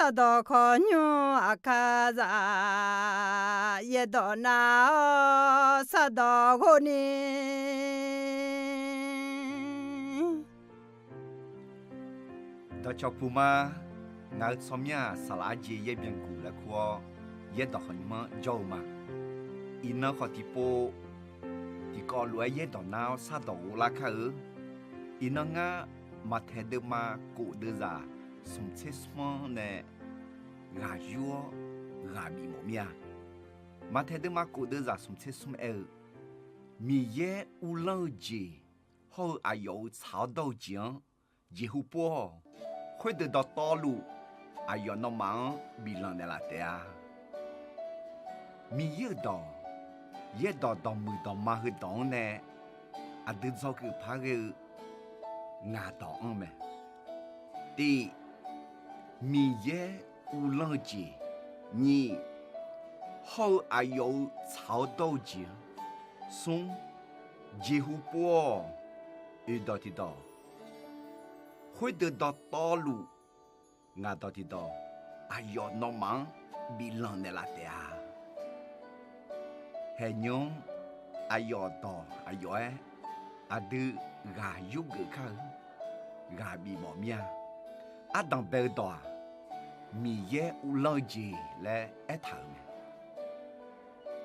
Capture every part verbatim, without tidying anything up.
Sardawq khawqnymr aqkar zaq, yaerdawq nav-awr sardawq ghov ni. Dawqcawq puq ma. Ngaq-euq tsawrmyanr-aq, saqlaq arjeq yaer byanguq laer kur-awr, yaerdawq khawqnymr-anr jawr-eu ma. Iqnan khawf tiqpov tiqkawv lof-aer yaerdawq nar-awr sardawq ghov lar kar-eu. Iqnan ngar Maqtaeq deuvma kof deuvzaq smq tser smr-anr nae ghaq yur-awr ghaq bif mawf mir-a. Maqtaeq deuvma kof deuvzaq smq tser smr aer-eu, Miqyaer uvlanr-eu jeq hawr-eu aqyawf-euq tsaq-awr dawr-eu jeq-anr jeqhu pov-awq. Khoerdeuq dawqtawvluf aqyawf nawmaf-anr biflanq naeqlaf taef-a. Miqyaer-euq dawq, yaerdawq dawqmuiq dawqma heudawq-anr nae aqdui dzawgeuf par ghae-eu ngaq dawq anr mae. Tiq, Miqyaer uvlanr-eu jeq. Nyiq, hawr-eu aqyawf-euq tsaq-awr dawr-eu jeq-anr. Smr, jeqhu pov-awq. Oeqdawq tiqdawq, khoerdeuq dawqtawvluf ngaq dawq tiqdawq, aqyawf nawmaf-anr biflanq naeqlaf taef-a. Haeqnymr-anr aqyawf dawq aqyawf-aer aqdui ghaq yurgeuf kar-eu, ghaq bif mawf mir-a. Ardanq bae-eu dawq-aq, Miqyaer uvlanr-eu jeq laer aertaq-euq mae.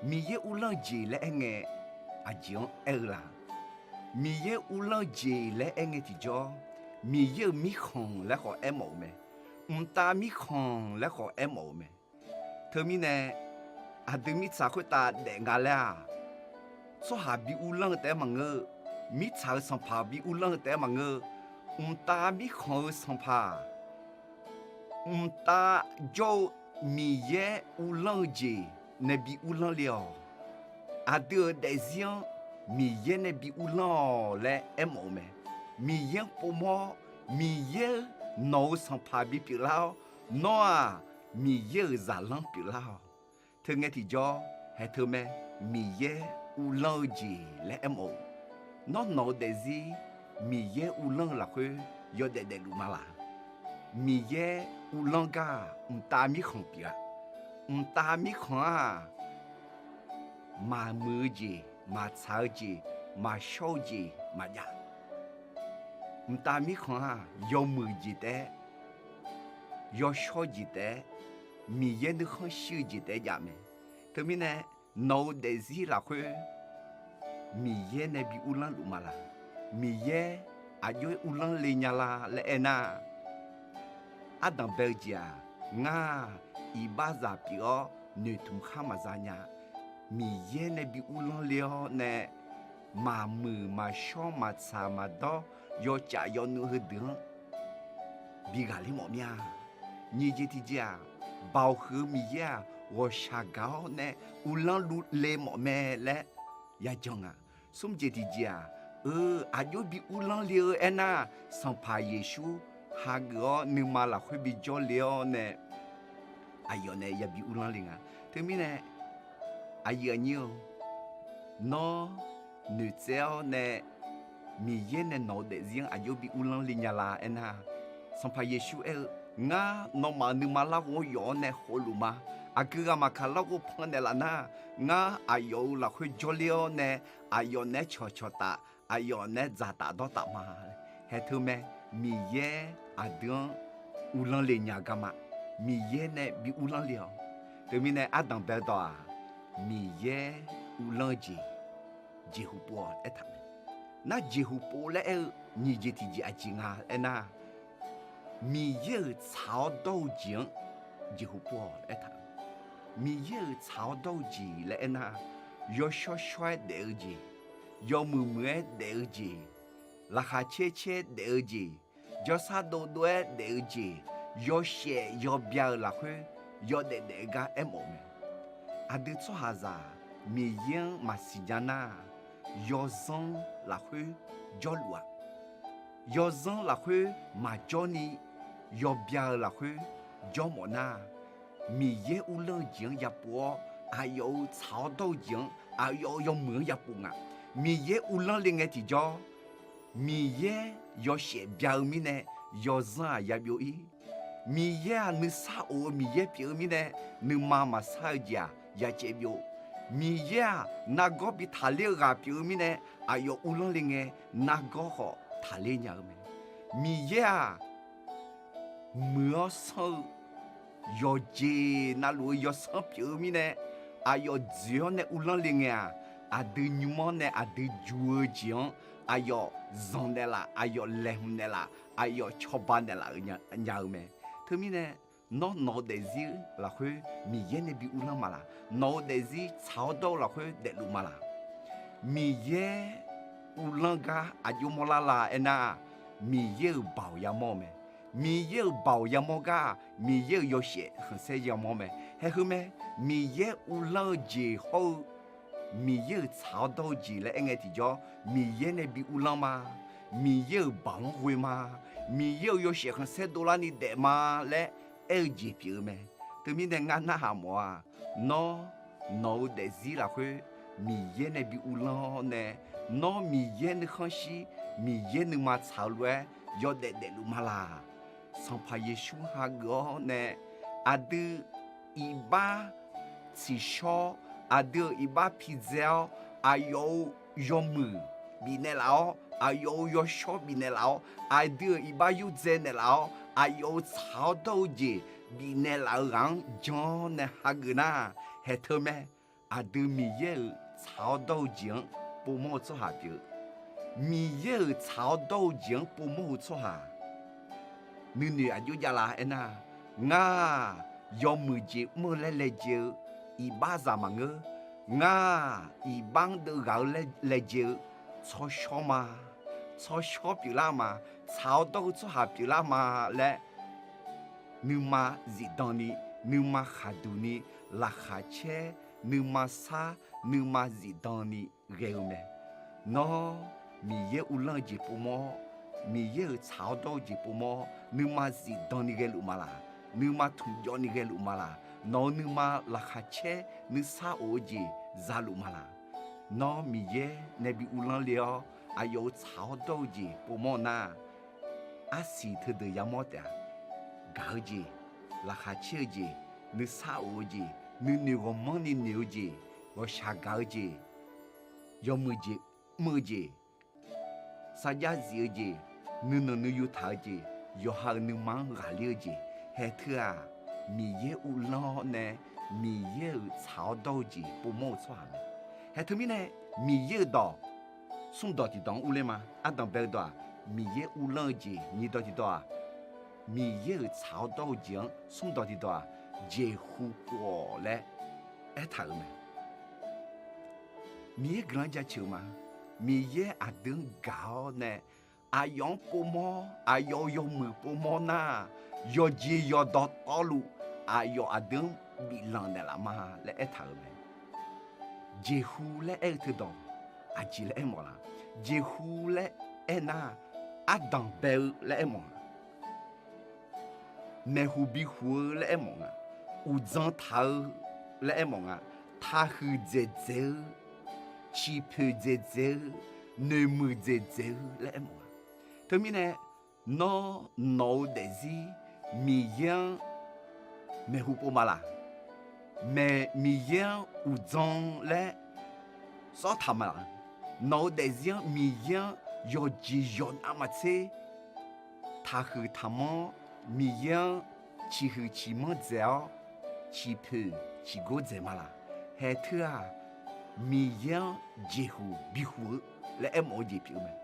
Miqyaer uvlanr-eu jeq laer aerngae, aqjeq-anr aer-eu la? Miqyaer uvlanr-eu jeq laer aerngae tiqjawr, Miqyaer-euq mirkhanq laer khawf aermawf-euq mae. Mqtav mirkhanq laer khawf aermawf-euq mae. Teumirnae, aqdui mirtsaq khoertav daef nga laer-aq, tsawrhaq bi uvlanr-eu taef-aer maqngeur-eu, mirtsaq-euq sanqpaq bi uvlanr-eu taef-aer maqngeur-eu, mqtav mirkhanq-eu sanqpaq, mqtav jawr-eu Miqyaer uvlanr-eu jeq nae bi uvlanr le-awq. Aqdui-euq daefzir-anr Miqyaer nae bi uvlanr-awq laer aermawf-eu mae. Miqyaer-anr povmawr-awr, Miqyaer-euq nawq-euq sanqpaq bipyeuf lar-awr, nawr-aq, Miqyaer-euq zaqlanr pyeuflar-awq. Teungae tiqjawr, haeq teu mae, Miqyaer uvlanr-eu jeq laer aermawf-eu. Nawr nawq-eu daefzir Miqyaer uvlanr-eu lafkhoer yawdaef daefluf ma laq? Miqyaer uvlanr gar-aq, mqtav mirkhanq pyeuf-a. Mqtav mirkhanq-aq, maqmuiq-eu jeq, maqtsaq-eu jeq, maqshawr-eu jeq maqjav. Mqtav mirkhanq-aq, yawmuiq jeq taef-aer, yawshawr jeq taef-aer, Miqyaer nuikhanr shir-eu jeq taef-aer jav mae. Teumirnae, nawq-eu daefzir lafkhoer Miqyaer nae bi uvlanr luf ma laq? Miqyaer aqjox-aer uvlanr le nya la laer aernar, ardanq bae-eu jeq-aq, ngar-aq, iqbaxzaq pyeuf-awr noeqtmq khar maqza nya. Miqyaer nae bi uvlanr le-awr nae, maqmuiq maqshawr maqtsaq maqdawr yawcaf yawnuv heudeuq-anr bi ghaqler mawf mir-a. Nyiq jeq tiqjeq-aq, Baoq huiq-eu Miqyaer-aq, ghawqshaq gaq-awr nae uvlanr le mawf mae laer yajan nga. Smr jeq tiqjeq-aq, eu, aqjox bi uvlanr le-eu aernar, Sanqpaq Yeqsur hageuf-awr nuima lafkhoer bi jawr le-awr nae, aqyawf nae yabi uvlanr le nga. Teumirnae, aqyuif aqnyir-eu, nawr noeqtsaev-awr nae Miqyaer nae nawq-eu daefzir-anr aqjox bi uvlanr le nya la aernar, Sanqpaq Yeqsur aer-eu, ngar nawmaf-euq nuima larghov-anr yawf-awr nae khofluf ma. Aqgeu ghaq maqkaq larghov pannaeq laf nar, ngar aqyawf-euq lafkhoer jawrler-awr nae, aqyawf naeq-aer cawqcawq taf, aqyawf naeq-aer dzaqtaf dawrtaf ma. Haeq teu mae, Miqyaer aqdui-anr uvlanr le nya garma, Miqyaer nae bi uvlanr le-awq. Teumirnae ardanq bae-eu dawq-aq, Miqyaer uvlanr-eu jeq jeqhu pov-awq aertaq mae. Nar jeqhu pov laer aer-eu nyiq jeq tiqjeq aqjeq nga aernar, Miqyaer-euq tsaq-awr dawr-eu jeq-anr jeqhu pov-awq aertaq-eu. Miqyaer-euq tsaq-awr dawr-eu jeq laer aernar, yawshawr shawr-aer daef-eu jeq, yawmuiq muiq-aer daef-eu jeq, laqkhaq caer caer-aer daef-eu jeq, jawrsar dov dov-aer daef-eu jeq, yawshaef yawbya-eu lafkhoer yawdaef daef gar aermawf-eu mae. Aqdui tsawrhaqzaq Miqyaer-anr maqsiq nya nar, yawzanr lafkhoer jawrluf-aq, yawzanr lafkhoer maqjawr ni, yawbya-eu lafkhoer jawrmawf nar, Miqyaer uvlanr-eu jeq-anr yapov-awr, aqyawf-euq tsaq-awr dawr-eu jeq-anr, aqyawf-euq yawmuiq-anr yapov nga. Miqyaer uvlanr le ngae tiqjawr, Miqyaer yawshaef bya-eu mirnae, yawzanr-aq yabyov ir. Miqyaer-aq nuisar of-eu Miqyaer pyeuf-eu mirnae, nuima maqsar-eu jeq-aq yacaev byov. Miqyaer-aq nargawr bi taqler-eu ghaq pyeuf-eu mirnae, aqyawf uvlanr le ngae nargawr khawf taqler nya-eu mae. Miqyaer-aq muiq-awr sanr-eu yawqjeq navluf-eu yawsanr pyeuf-eu mirnae, aqyawf dzoeq-awr nae uvlanr le ngae-aq, aqdui nymr-anr nae aqdui ju-eu jeq-anr aqyawf zanq naeqlaf, aqyawf laeqhmq naeqlaf, aqyawf cawba naeqlaf-eu nya-eu mae. Teumirnae, nawr nawq-eu daefzir lafkhoer Miqyaer nae bi uvlanr ma laq? Nawq-eu daefzir tsaq-awr dawr-eu lafkhoer daefluf ma laq? Miqyaer uvlanr gar aqjox mawrlar la aernar-aq, Miqyaer-euq baoq yamawr-eu mae. Miqyaer-euq baoq yamawr gar-aq, Miqyaer-euq yawshaef khanqsaer yamawr mae. Haeq heu mae, Miqyaer uvlanr-eu jeq hawr-eu Miqyaer-euq tsaq-awr dawr-eu jeq laer aer ngae tiqjawr, Miqyaer nae bi uvlanr ma, Miqyaer-euq baoq-anr ghoe ma, Miqyaer-euq yawshaef khanqsaer dovlarni daef ma laer aer-eu jeq pyeuf-eu mae. Teumirnae ngar narhaq mawf-aq, nawr nawq-eu daefzir lafkhoer Miqyaer nae bi uvlanr-awr nae, nawr Miqyaer nuikhanr shir, Miqyaer nuima tsaq-eu lof-aer yawdaef daefluf ma laq? Sanqpaq Yeqsur hageuf-awr nae aqdui iqbax tsiqshawr, aqdui-euq iqbax pidzae-awr, aqyawf-euq yawmuiq bifnaeq laf-awr, aqyawf-euq yawshawr bifnaeq laf-awr, aqdui-euq iqbax yurdzae naeqlaf-awr, aqyawf-euq tsaq-awr dawr-eu jeq bifnaeq laf-eu ghaq-anr jan-awr nae hageuf nar, haeq teu mae. Aqdui Miqyaer-euq tsaq-awr dawr-eu jeq-anr povmawr-eu tsawrhaq pyeuf-eu, Miqyaer-euq tsaq-awr dawr-eu jeq-anr povmawr-eu tsawrhaq nuinoeq aqjox javlar aernar, ngar-aq, yawmuiq jeq mr-eu laer laejae-eu iqbaxzaq maqngeur. Ngar-aq, iqbax-anr deuv ghaq-eu laer laejae-eu tsawrshawr ma. Tsawrshawr pyeuflar ma. Tsaq-awr dawr-eu tsawrhaq pyeuflar ma laer nuima zifdan ni, nuima khaqduq ni, laqkhaq caer, nuima sar, nuima zifdan ni ghae-eu mae. Nawr Miqyaer uvlanr-eu jeq povmawr-awr, Miqyaer-euq tsaq-awr dawr-eu jeq povmawr-awr, nuima zifdan ni ghaeluf ma laq? Nuima tmqjawv ni ghaeluf ma laq? Nawq-euq nuima laqkhaq caer nuisar of-eu jeq zaluf ma laq? Nawr Miqyaer nae bi uvlanr le-awr, aqyawf-euq tsaq-awr dawr-eu jeq povmawr nar, arsiq teudeuq yamawr taef-a. Gaq-eu jeq, laqkhaq caer-eu jeq, nuisar of-eu jeq, nuinoeq ghawqmanrni noeq-eu jeq, ghawqshaq gaq-eu jeq, yawmuiq jeq mr-eu jeq, sarjax zif-eu jeq, nuinanq nuiyu taq-eu jeq, yawqha-euq nuima-anr ghaqler-eu jeq, haeq teu-aq, Miqyaer uvlanr-awr nae Miqyaer-euq tsaq-awr dawr-eu jeq povmawr-eu tsawrhaq mae. Haeq teumirnae, Miqyaer-euq dawq smrdawq tiqdawq-anr urler ma. Ardanq bae-eu dawq-aq, Miqyaer uvlanr-eu jeq. Nyiq dawq tiqdawq-aq, Miqyaer-euq tsaq-awr dawr-eu jeq-anr smrdawq tiqdawq-aq, jeqhu pov-awq laer aertaq-euq mae. Miqyaer guiqlanq jaceuq-eu ma. Miqyaer aqdui-anr gaq-awr nae, aqyawf-anr povmawr, aqyawf-euq yawmuiq povmawr nar, yawqjeq yawqdawq tawvluf aqyawf aqdui-anr biflanq naeqlaf ma laer aertaq-euq mae. Jeqhu laer aer-eu teudawq aqjeq laer aermawf laq? Jeqhu laer aernar, ardanq bae-eu laer aermawf nga. Maeqhu bihuq-eu laer aermawf nga. Uqdzan taq-eu laer aermawf nga. Taqhuiq dzaeqdzaeq-eu, ciqpoeq dzaeqdzaeq-eu, noeqmuiq dzaeqdzaeq-eu laer aermawf nga. Teumirnae, nawr nawq-eu daefzir Miqyaer-anr maeqhu pov ma laq? Maeq Miqyaer-anr uqdzan laer sawrtaq ma laq? Nawq-eu daefzir-anr Miqyaer-anr yawqjeq yawqnav maqtser taqhuiq taqmanr, Miqyaer-anr ciqhuiq ciqmanr dzaeq-awr, ciqpoeq ciqgor dzaeq ma laq? Haeq teu-aq, Miqyaer-anr jeqhu bihu-eu laer aermawf-eu jeq pyeuf-eu mae.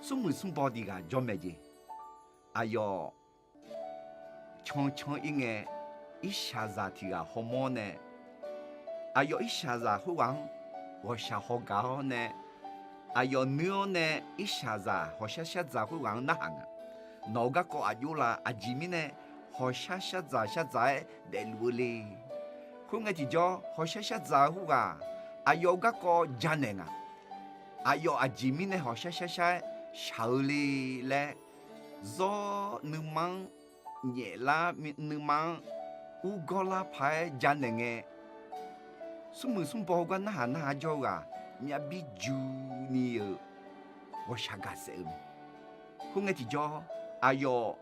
Smrmuiq smrbaw tiq ghaq jawr maeq jeq. Aqyawf cancan ir ngae, irshaqzaq tiq ghaq hawmawr nae, aqyawf irshaqzaq khoerghaq-anr ghawqshaq haw gaq-awr nae, aqyawf nuir-awr nae irshaqzaq hawqshar shar dzaq khoerghaq-anr narhaq nga. Nawq-euq garkawv aqjox la? Aqjeq mirnae hawqshar shar dzaq shar dzaq-aer daefluf-eu le? Khoerngae tiqjawr, hawqshar shar dzaq-eu khoerghaq aqyawf-euq garkawv janaeq nga. Aqyawf aqjeq mirnae hawqshar shar shar-aer shaq-eu le laer, zawr nuima-anr nyaeflar, nuima-anr urgawr lar paq-aer janaeq ngae, smrmuiq smrbaw gar narhaq narhaq jawr-eu ghaq myavbir juni-euq ghawqshaq gaqsaef-eu mae. Khoerngae tiqjawr, aqyawf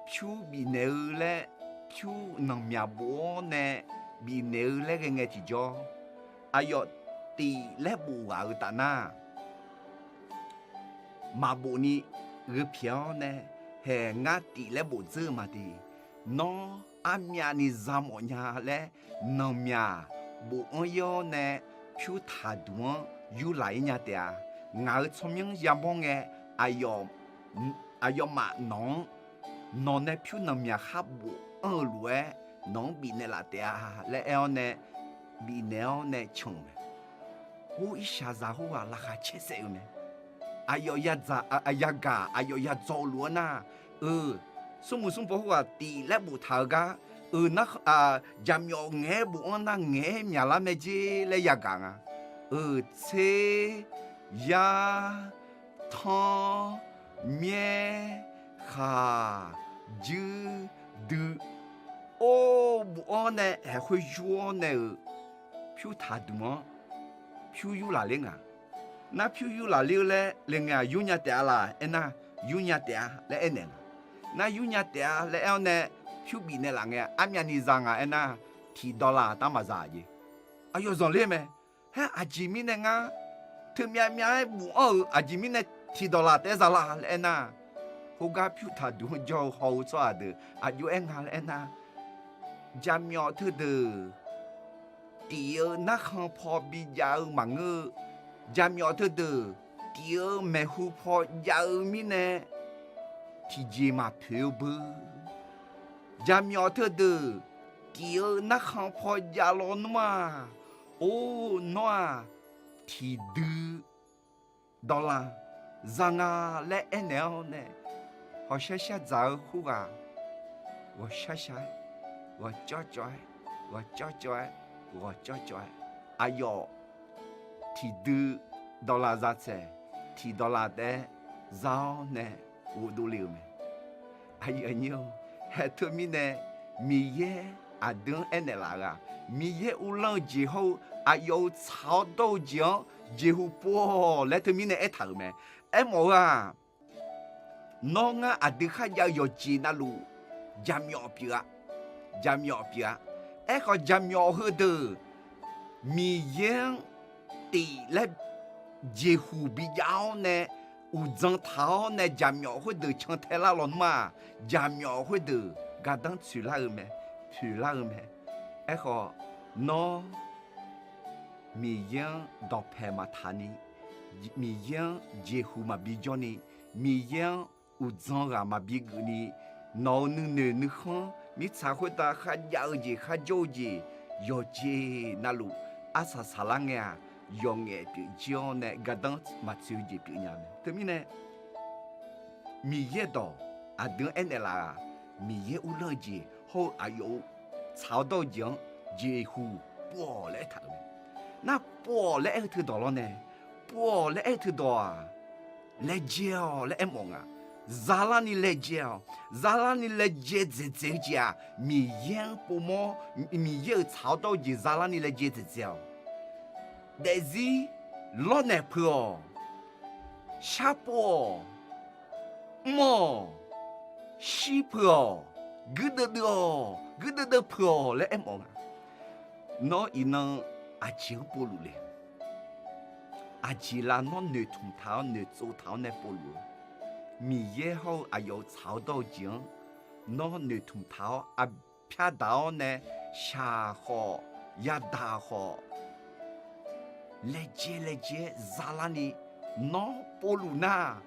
pyur bifnaeq-eu laer, pyur nanqmyaq bof-awr nae bifnaeq-eu laer ghae ngae tiqjawr, aqyawf tif laer bof ghaq-euq taf nar, maqbof ni gheu pyaeq-awr nae, haeq ngar tif laer bof dzeur-eu ma de. Nawr armyavni za mawf nya laer, nanqmyaq bof-anr ir-awr nae pyur taqduq-anr yurlaq ir nya taef-a. Ngaq-euq tsawrmyanr yamawr ngae, aqyawf aqyawfmaf nawq-anr, nawq nae pyur nanqmyaq khar bof-anr-eu lof-aer nawq-anr bifnaeq laf taef-a laer aer-awr nae, bifnaeq-awr nae can-euq mae. Or, irshaqzaq khoerghaq laqkhaq caer saef-eu mae. Aqyawf yagaq aqyawf yadzaw-eu lof-aer nar, eu, smrmuiq smrbaw khoerghaq tif laer boftaq-eu gar, eu, jaqmyawf ngaeq-aer bof-anr nar ngaeq-aer myaqlar mae jer laer yagaq nga. Eu, tser, yar, tanr, myaer, khaq, juir, dui, or, bof-anr nae haeq khoer yur-awr nae-euq pyur taqduq-anr pyur yurlaq ler nga. Nar pyur yurlaq ler-eu laer le ngae-aq, yurnya taef-a laf aernar, yurnya taef-a laer aernaeq nga. Nar yurnya taef-a laer aer-awr nae pyur bifnaeq laf ngae, armyavni za nga aernar, tiqdawq laf taef maqza jeq. Aqyawf zanqler mae. Haer aqjeq mirnae ngar teumyav myav-aer bof-anr-euq aqjeq mirnae tiqdawq laf taef-aer za la laer aernar, khoergar pyur taqduq-anr jawr-eu haw-eu tsawrhaq deuq aqjox-aer nga laer aernar, jaqmyawf teudeuq tif-eu narkhan paw bijav-eu maqngeur-eu, jaqmyawf teudeuq tif-eu maeqhu paw jav-eu mirnae tiqjeq maqpoeq-eu beu. Jaqmyawf teudeuq tif-eu narkhan paw jav lawnmr-aq, or, nawr-aq, tiqdui dawq laf za nga laer aernaeq-awr nae, hawqshar shar dzaq-eu khoerghaq ghawqshar shar-aer, ghawqcawv cawv-aer, ghawqcawv cawv-aer, ghawqcawv cawv-aer, aqyawf tiqdui dawq laf za tsaeq, tiqdawq laf taef-aer za-awr nae ghofdov le-euq mae. Aqyuif aqnyir-or, haeq teumirnae Miqyaer aqdui-anr aernaeq laf-eu-aq, Miqyaer uvlanr-eu jeq hawr-eu aqyawf-euq tsaq-awr dawr-eu jeq-anr jeqhu pov-awq laer teumirnae aertaq-euq mae. Aermawf-eu-aq, nawr ngar aqdui kharjav-eu yawqjeq navluf jaqmyawf pyeuf-a. Jaqmyawf pyeuf-a. Aerkhawf, jaqmyawf heudeuq Miqyaer-anr tif laer jeqhu bijav-awr nae, uqdzan taq-awr nae jaqmyawf khoerdeuq cantae lar lawnmr-aq, jaqmyawf khoerdeuq gardanr tsoeq lar-eu mae, poeq lar-eu mae. Aerkhawf, nawr Miqyaer-anr dawqpaeq maqtaq ni, Miqyaer-anr jeqhu maqbi jawr ni, Miqyaer-anr uqdzan ghaq maqbi geuf ni, nawq-euq nuinoeq nuikhanr mirtsaq khoertav kharjav-eu jeq kharjawr-eu jeq yawqjeq navluf arsaq saqlar ngae-aq, yawqngaef pyeuf jir-awr nae gardanr maqtsoeq-eu jeq pyeuf nya mae. Teumirnae, Miqyaer dawq aqdui-anr aernaeq laf-aq, Miqyaer uvlanr-eu jeq hawr-eu aqyawf-euq tsaq-awr dawr-eu jeq-anr jeqhu pov-awq laer aertaq-euq mae. Nar pov-awq laer aer-eu teudawq lawr nae, pov-awq laer aer-eu teudawq-aq, laejae-awq laer aermawf nga. Zalarni laejae-awq. Zalarni laejae dzaeqdzaeq-eu jeq-aq, Miqyaer-anr povmawr, Miqyaer-euq tsaq-awr dawr-eu jeq zalarni laejae dzaeqdzaeq-awq. Daefzir lawrnaeq peuq-awq. Sharpov-awq. Mr-awq. Shir peuq-awq. Guirdeuv deuv-awq. Guirdeuv deuv peuq-awq laer aermawf nga. Nawr iqnan aqjeq-anr povluf le? Aqjeq lav nawr noeqtmq taq-awr noeqtsov taq-awr nae povluf-eu? Miqyaer hawr-eu aqyawf-euq tsaq-awr dawr-eu jeq-anr nawr noeqtmq taq-awr, arpyar daq-awr nae shaq khawf, yadaq khawf, laejae laejae-aer zalarni nawr povluf nar,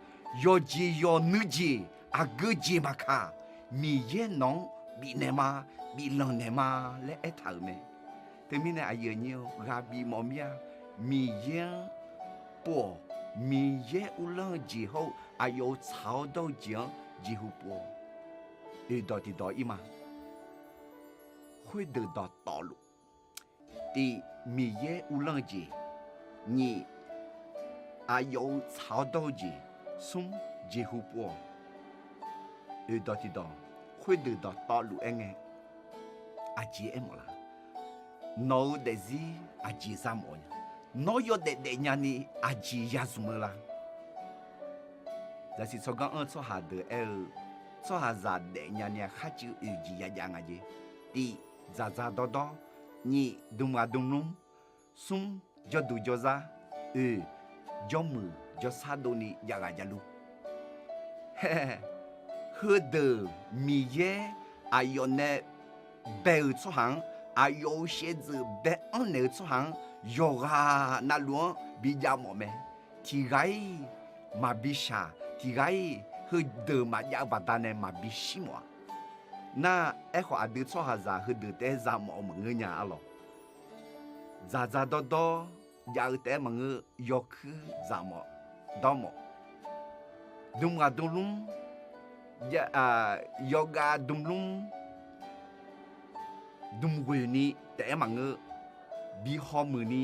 yawqjeq yawqnui jeq aqgeu jeq maqkaq, Miqyaer nawq-anr bifnaeq ma, biflanq naeq ma laer aertaq-euq mae. Teumirnae aqyuif aqnyir-eu ghaq bif mawf mir-a. Miqyaer-anr pov-awq. Miqyaer uvlanr-eu jeq hawr-eu aqyawf-euq tsaq-awr dawr-eu jeq-anr jeqhu pov-awq. Oeqdawq tiqdawq ir ma. Khoerdeuq dawqtawvluf, tiq, Miqyaer uvlanr-eu jeq, nyiq, aqyawf-euq tsaq-awr dawr-eu jeq, smr, jeqhu pov-awq. Oeqdawq tiqdawq, khoerdeuq dawqtawvluf aerngae, aqjeq aermawf laf? Nawq-euq daefzir aqjeq za mawf nya? Nawr yawdaef daefnya ni aqjeq ya zmq-eu la? Zaqsiq tsawrganr anr-eu tsawrhaq deuq aer-eu, tsawrhaqzaq daefnya ni-a kharcuiv oeq jeq yajav nga jeq. Tiq, dzaqdzaq dawrdawr. Nyif, dm ghaq dm lmr. Smr, jawrduq jawrzar. Oeq, jawrmuiq jawrsar dovni jav ghaq javluf. Heudeuq Miqyaer aqyawf nae bae-euq tsawrhaq-anr, aqyawf-euq shaevdzeuf bae-anr naeq-eu tsawrhaq-anr yawqghaq navluf-anr bijav mawf mae. Tiq ghaq-iq maqbi shaq, tiq ghaq-iq heudeuq maqjav-eu baqdanae maqbi shir mawf-a. Nar, aerkhawf aqdui tsawrhaqzaq heudeuq taef-aer za mawf-eu maqngeur nya arlawq. Dzaqdzaq dawrdawr jav-eu taef-aer maqngeur, yawkuir dzaq mawf, dawr mawf. Dm ghaq dm lmr, yawgav dm lmr, dm ghoeq ni taef-aer maqngeur, bi hawmuiq ni,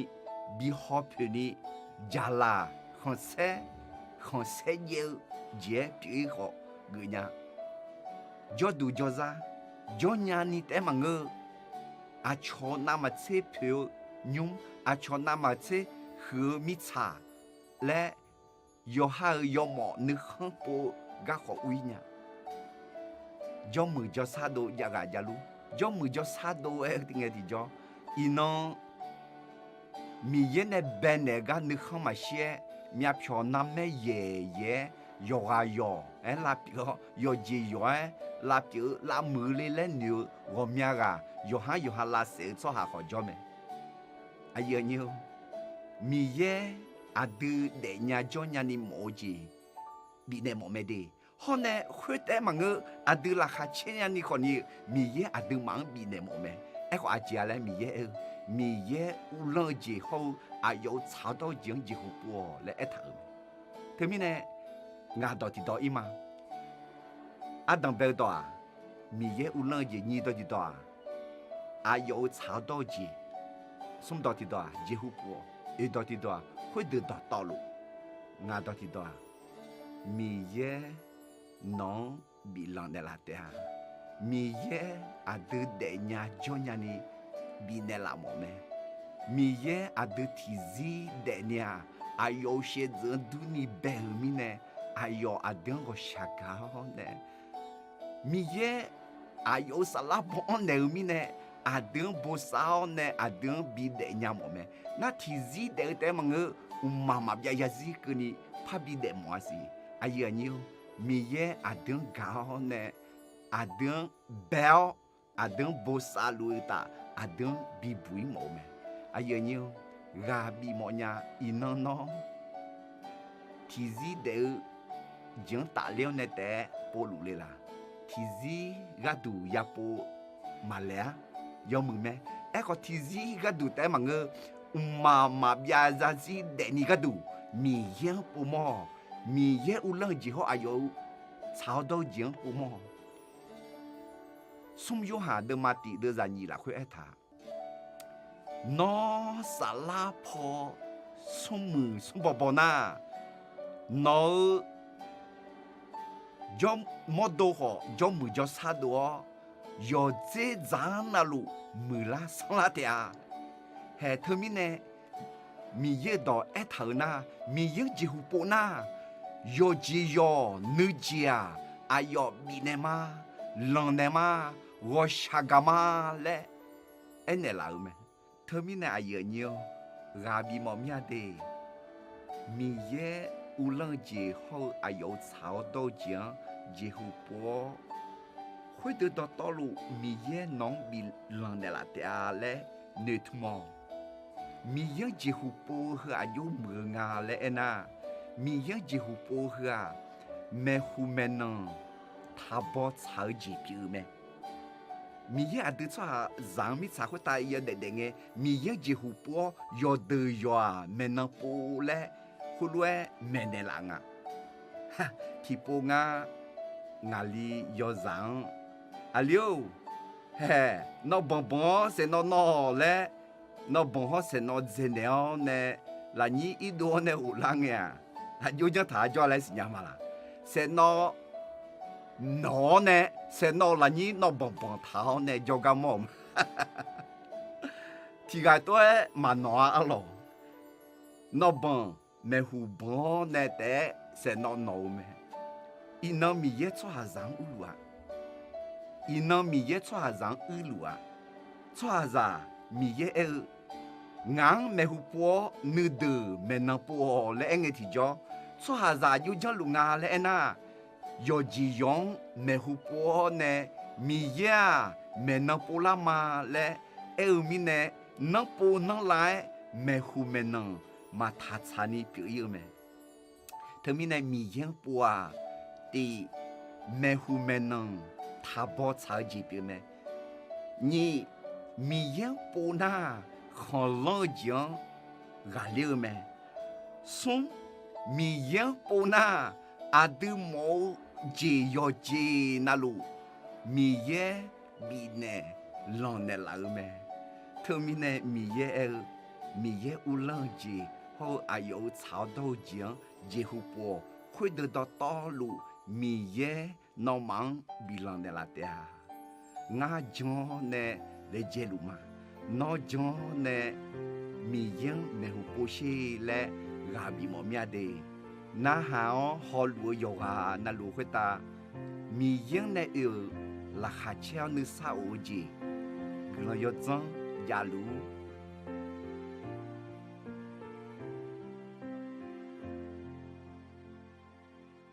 bi hawpoeq ni, jaqlaq khanqsaer, khanqsaer jaev-eu jeq-aer pyeuf-ir khawf geuf nya. Jawrduq jawrzar, jawrnya ni taef-aer maqngeur, aqcawq navmaqtser poeq-eu nymr, aqcawq navmaqtser huiq-eu mirtsaq laer, yawqha-euq yawmawf nuikhanr pov-eu garkawv ur-ir nya. Jawrmuiq jawrsar dov jav ghaq javluf. Jawrmuiq jawrsar dov-aer-eu ngae tiqjawr, iqnan Miqyaer nae baenaeq gar nuikhanr maqshir-aer, myavpyawq narmaer yaeq yaeq-aer, yawqghaq yawq-aer lavpyeuf-awr, yawqjeq yawq-aer lavpyeuf-eu lavmuiq le laer noeq-eu ghawqmya ghaq yawqhar yawqha lavsaef-eu tsawrhaq khawf jawr mae. Aqyuif aqnyir-or, Miqyaer aqdui daefnya jawrnya ni mawf-eu jeq bifnaeq mawf mae de. Hawr nae khoertaef-aer maqngeur, aqdui laqkhaq caer nya ni khawf ni-eu Miqyaer aqduimaf-anr bifnaeq mawf mae. Aerkhawf aqjeq-a laer Miqyaer aer-eu, Miqyaer uvlanr-eu jeq hawr-eu aqyawf-euq tsaq-awr dawr-eu jeq-anr jeqhu pov-awq laer aertaq-euq mae. Teumirnae ngaq dawq tiqdawq ir ma. Ardanq bae-eu dawq-aq, Miqyaer uvlanr-eu jeq. Nyiq dawq tiqdawq-aq, aqyawf-euq tsaq-awr dawr-eu jeq. Smr dawq tiqdawq-aq, jeqhu pov-awq. Oeq dawq tiqdawq-aq, khoerdeuq dawqtawvluf. Ngaq dawq tiqdawq-aq, Miqyaer nawq-anr biflanq naeqlaf taef-a. Miqyaer aqdui daefnya jawrnya ni bifnaeq laf mawf mae. Miqyaer aqdui tiqzir daefni-aq, aqyawf-euq shaevdzeuf-anr durni bae-euq mirnae, aqyawf aqdui-anr ghawqshaq gaq-awr nae, Miqyaer aqyawf-euq saflar baw-anr naeq-eu mirnae, aqdui-anr bosav-awr nae aqdui-anr bidaef nya mawf mae. Nar tiqzir daef-eu taef-aer maqngeur, mqmaq maqbyav zarzir keuvni parbi daef mawf-a siq. Aqyuif aqnyir-or, Miqyaer aqdui-anr gaq-awr nae, aqdui-anr bae-awr, aqdui-anr bosav luf-eu uqtaf, aqdui-anr bibuq-ir mawf-eu mae. Aqyuif aqnyir-or, ghaq bif mawf nya. Iqnan nawr tiqzir daef-eu jeq-anr tafler-awr nae taef-aer povluf le laq? Tiqzir gharduq yapov maqlaeq-ar. Yawmuiq mae. Aerkhawf tiqzir gharduq taef-aer maqngeur, mqmaq maqbyav zarzir daefni gharduq Miqyaer-anr povmawr-awq. Miqyaer uvlanr-eu jeq hawr aqyawf-euq tsaq-awr dawr-eu jeq-anr povmawr-awq. Smr Yorhaq deuvma tiq deuvzaq nyiq lafkhoer aertaq, Nawr saflar paw smrmuiq smrbaw baw nar, nawq-euq jawrmawrdo khawf jawrmuiq jawrsar dov-awr, yawqdzer dzaq-anr navluf muiqlar sanrlar taef-a. Haeq teumirnae Miqyaer-euq dawq aertaq-euq nar, Miqyaer-anr jeqhu pov nar, yawqjeq yawq nuijeq-aq, aqyawf bifnaeq ma, lanqnaeq ma, ghawqshaq gaq ma laer aernaeq laf-euq mae. Teumirnae aqyuif aqnyir-or, ghaq bifmawf mir-a de. Miqyaer uvlanr-eu jeq hawr-eu aqyawf-euq tsaq-awr dawr-eu jeq-anr jeqhu pov-awr, khoerdeuq dawqtawvluf Miqyaer nawq-anr biflanq naeqlaf taef-a laer noeqtmq-awq. Miqyaer-anr jeqhu pov-eu heu aqjox muiq-eu nga laer aernar, Miqyaer-anr jeqhu pov-eu heu-aq, maeqhu maeqnan taqbaw tsaq-eu jeq pyeuf-eu mae. Miqyaer aqdui tsawrhaqzaq-anr mirtsaq khoertav yawdaef daef ngae, Miqyaer-anr jeqhu pov-awr yawqdeuq yawq-aq maeqnan pov laer khoerlof-aer maeqnaeq laf nga. Tiqpov ngar ngaqli yawzaq-anr, Aqli-or, haeq, nawr banq banq-awr saeqnawv nawv-awq laer, nawv banq hawr saeqnawv dzaeqnaeq-awr nae, lafnyir irdov-awr nae ghoflar ngae-aq, aqjox janr taq-a jawr-a laer siqnya ma laq? Saeqnawv nawq-awr nae, saeqnawv lafnyir nawv banq banq taq-awr nae jawrgar mawr-euq ma. Tiqghaq tov-aer maqnawq-a arlawq. Nawv banq maeqhu banq-awr nae taef-aer saeqnawv nawq-eu mae. Iqnan Miqyaer tsawrhaqzaq-anr urluf-a. Iqnan Miqyaer tsawrhaqzaq-anr urluf-a. Tsawrhaqzaq Miqyaer aer-eu, Ngaq-anr maeqhu pov-awr nuideuq maeqnan pov-awq laer aerngae tiqjawr, tsawrhaqzaq aqjox janrluf nga laer aernar, yawqjeq yawq-anr maeqhu pov-awr nae Miqyaer-aq maeqnan povlar ma laer aer-eu mirnae, nanrpov nanrlav-aer maeqhu maeqnan maqtaq tsaqni pyeuf-ir-eu mae. Teumirnae Miqyaer-anr pov-aq, tiq, maeqhu maeqnan taqbaw tsaq-eu jeq pyeuf mae. Nyiq, Miqyaer-anr pov nar, khanqlanr-eu jeq-anr ghaqler-eu mae. Smr, Miqyaer-anr pov nar, aqdui mawf-eu jeq yawqjeq navluf Miqyaer bifnaeq lanqnaeq laf-eu mae. Teumirnae Miqyaer aer-eu, Miqyaer uvlanr-eu jeq hawr-eu aqyawf-euq tsaq-awr dawr-eu jeq-anr jeqhu pov-awq. Khoerdeuq dawqtawvluf Miqyaer nawmaf-anr biflanq naeqlaf taef-a. Ngar jan-awr nae laejae luf ma. Nawr jan-awr nae Miqyaer-anr maeqhu pov sher laer ghaq bifmawf mir-a de. Narhaq-awr hawluf-eu yawqghaq navluf khoertav Miqyaer-anr nae oe-euq laqkhaq caer-awr nuisar of-eu jeq, guiqlanq yawdzanr javluf-ur.